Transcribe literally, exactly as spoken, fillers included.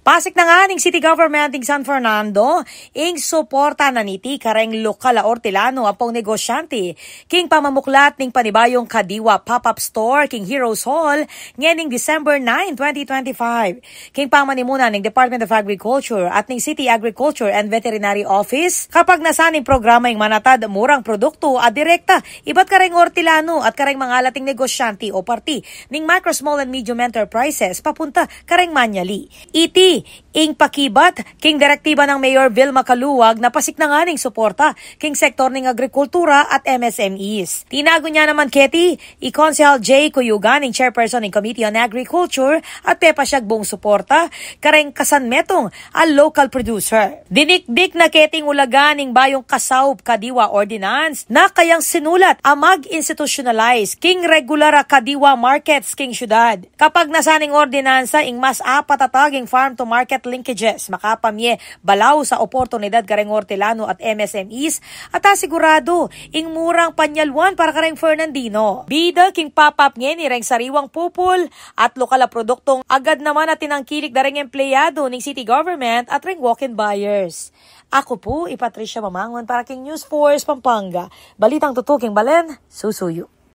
Pasiknangan ning City Government ning San Fernando ing suporta na niti kareng lokal a ortilano ampong negosyante king pamamuklat ning panibayung Kadiwa Pop-Up Store king Heroes Hall ngening December nine, twenty twenty-five. King pamanimunan ning Department of Agriculture at ning City Agriculture and Veterinary Office, kapagnasan ning programa ing manatad murang produktu a direkta ibat kareng ortilano at kareng mangalating negosyante o parti ning micro, small and medium enterprises papunta kareng manyali. Iti ing pakibat king direktiba nang Mayor Vilma Caluag na pasiknangan ing suporta king sektor ning agrikultura at M S M Es. Tinagun ya naman keti i Konsehal Jay Cuyugan, ing chairperson ning Committee on Agriculture, at pepasyag bung suporta kareng kasanmetung a local producer. Dinikdik na keti ing ulaga ning bayung kasaup Kadiwa Ordinance na kayang sinulat a mag-institutionalize king regular a Kadiwa markets king syudad. Kapagnasan ning ordinansa ing mas apatatag ing farm-to-market linkages, makapamie balaus a oportunidad kareng ortilano at M S M Es, at asiguradu ing murang panyaluan para kareng Fernandino. Bida king pop-up ngeni reng sariwang pupul at lokal a produktung agad naman a tinangkilik da reng empleyado ning city government at reng walk-in buyers. Aku pu i Patricia Mamangun para king News Force Pampanga. Balitang tutuking balen, susuyu.